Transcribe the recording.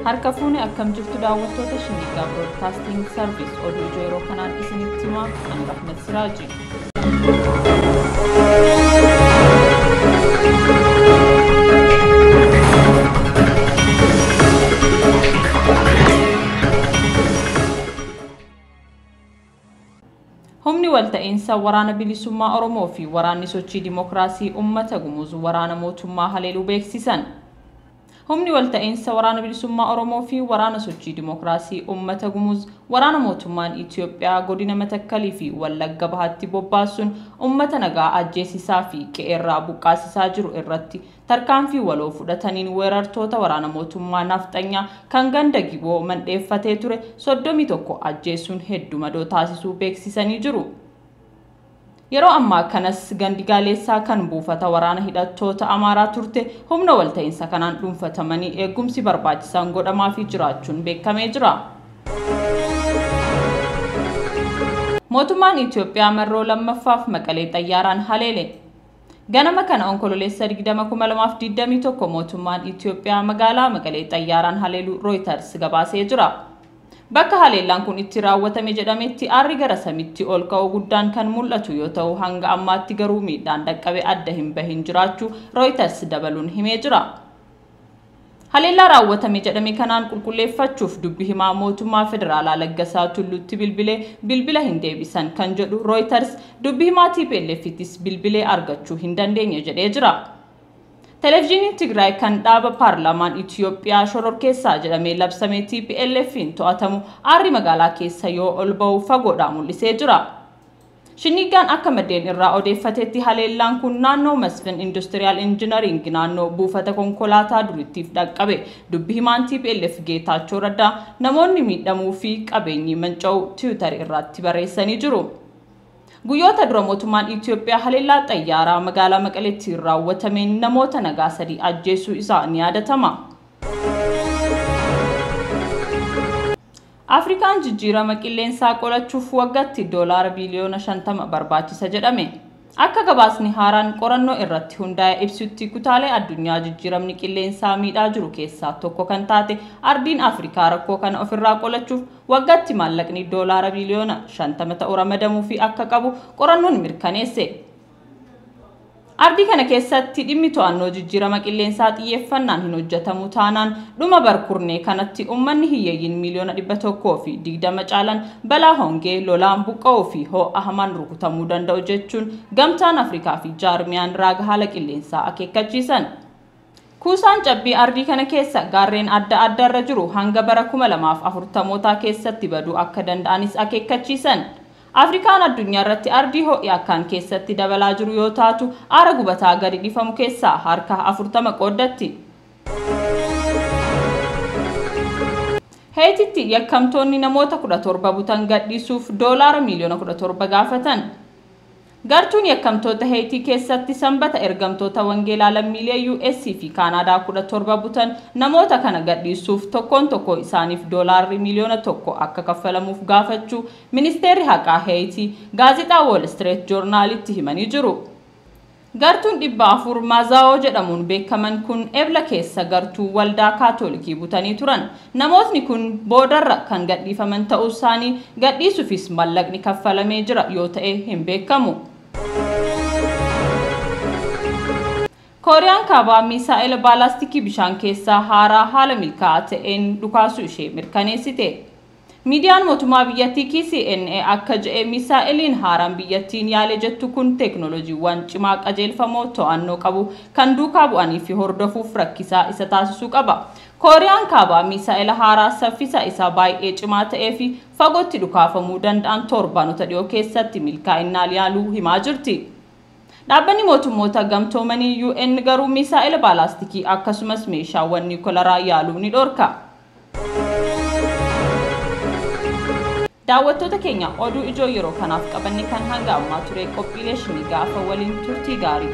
Harka fuune akkam jirtu daawwattoota Shinnigaa Broadcasting Service oduu ijoo yeroo kanaan isinitti himaa ani Rahmat Siraaji. Humni walta'iinsa waraana bilisummaa Oromoo fi waraanni sochii dimookiraasii uummata Gumuz waraana mootummaa haleeluu beeksisan. Humni walta'iinsa waraana bilisummaa Oromoo fi waraana sochii dimookiraasii uummata Gumuz waraana mootummaan Itoophiyaa godina Matakkalii fi Wallagga Bahaatti bobbaasuun uummata nagaa ajjeesisaa fi qe'eerraa buqqaasisaa jiru irratti tarkaanfii waloo fudhataniin weerartoota waraana mootummaa nafxanyaa kan ganda Giboo mandheeffatee ture 31 ajjeesuun hedduu madoo taasisuu beeksisanii jiru. Yeroo ammaa kanas gandi gaaleessaa kan buufata waraana hidhattoota Amaaraa turte humna walta'iinsa kanaan dhuunfatamanii eegumsi barbaachisaan godhamaa fi jiraachuun beekamee jira. Mootummaan Itoophiyaa marroo lammaffaaf Maqalee xayyaaraan haleele. Ganama kana onkololeessa 20/2021 mootummaan Itoophiyaa magaalaa Maqalee xayyaaraan haleeluu Reuters gabaasee jira. Bakka haleellaan kun itti raawwatame jedhametti aarri gara samiitti ol ka'uu guddaan kan mul'atu yoo ta'u hanga ammaatti garuu miidhaan dhaqqabe adda hin bahin jiraachuu Reuters dabaluun himee jira. Haleellaa raawwatame jedhame kanaan qulqulleeffachuuf dubbi himaa mootummaa federaalaa Laggasaa Tulluutti bilbilee bilbila hin deebisan kan jedhu Reuters dubbi himaa TPLF'ttis bilbilee argachuu hin dandeenye jedhee jira. Televezyiiniin Tigraay kan dhaaba paarlaamaan Itoophiyaa shororkeessaa jedhamee labsame TPLF'n to'atamu aarri magaalaa keessa yoo ol ba'u fagoodhaa mul'isee jira. Shinnigaan akka maddeen irraa odeeffatetti haleellaan kun naannoo Masfin Industrial Engineering naannoo buufata konkolaataa durittiif dhaqqabe. Dubbi himaan TPLF Geetaachoo Raddaa namoonni miidhamuu fi qabeenyi manca'uu Tiwiitar irratti barreessanii jiru. Guyyoota dura mootummaan Itoophiyaa haleellaa xayyaaraa magaalaa Maqaleetti raawwatameen namoota nagaa 3 ajjeesuu isaa ni yaadatama. Afrikaan jijjiirama qilleensaa qolachuuf waggaatti $50 biliyoona barbaachisa jedhame. Akka gabaasni haaraan qorannoo irratti hundaa'e ibsutti kutaalee addunyaa jijjiiramni qilleensaa miidhaa jiru keessaa tokko kan taate ardiin Afrikaa rakkoo kana ofirraa qolachuuf waggaatti maallaqni $50 biliyoona ta'u ramadamuu fi akka qabu qorannoon mirkaneesse. Ardii kana keessatti dhimmi to'annoo jijjiirama qilleensaa xiyyeeffannaan hin hojjetamu taanaan dhuma barkurnee kanatti uummanni hiyyeeyyiin miliyoona 120 caalan balaa hongee lolaan buqqa'uu fi ho'a hamaan rukutamuu danda'u jechuun gamtaan Afrikaa fi jaarmiyaan raaga haala qilleensaa akeekkachiisan. Kuusaan cabbii ardii kana keessa gaarreen adda addaarra jiru hanga bara 2040 keessatti baduu akka danda'anis akeekkachiisan. Afrikaan addunyaa irratti ardii ho'i akkaan keessatti dabalaa jiru yoo taatu aara gubataa gadi dhiifamu keessaa harka 40 qooddatti. Heetitti yakkamtoonni namoota 17 butan gadhiisuuf $17 miliyoona gaafatan. Gartuun yakkamtoota Heetii keessatti sanbata ergamtoota wangeelaa lammiilee US fi Kaanaadaa 17 butan namoota kana gadhiisuuf tokkoon tokko isaaniif $1 miliyoona akka kaffalamuuf gaafachuu ministeerri haqaa Heetii gaazexaa Wall Street Journalitti himanii jiru. Gartuun 400 Mazaa'oo jedhamuun beekaman kun Ebla keessa gartuu waldaa Kaatolikii butanii turan. Namootni kun boodarra kan gadhiifaman ta'uu isaanii gadhiisuufis mallaqni kaffalamee jira yoo ta'e hin beekamu. Kooriyaan kaabaa misaa'ila baalaastikii bishaan keessaa haaraa haala milkaa'aa ta'een dhukaasuu ishee mirkaneessite. Miidiyaan mootummaa biyyattii KCNA akka jedhe misaa'iliin haaraan biyyattiin yaale jettu kun teeknooloojiiwwan cimaa qajeelfamoo to'annoo qabu kan duukaa bu'anii fi hordofuuf rakkisaa isa taasisuu qaba. Kooriyaan kaabaa misaa'ila haaraa saffisa isaa baay'ee cimaa ta'ee fi fagootti dhukaafamuu danda'an torbaanota dhiyoo keessatti milkaa'inaan yaaluu himaa jirti. Dhaabbanni mootummoota gamtoomanii UN garuu misaa'ila baalaastikii akkasumas meeshaawwan niwukilaraa yaaluu ni dhorka. Daawwattoota keenya oduu ijoo yeroo kanaaf qabanne kan hanga ammaa ture qophiilee Shinnigaa waliin turtii gaarii.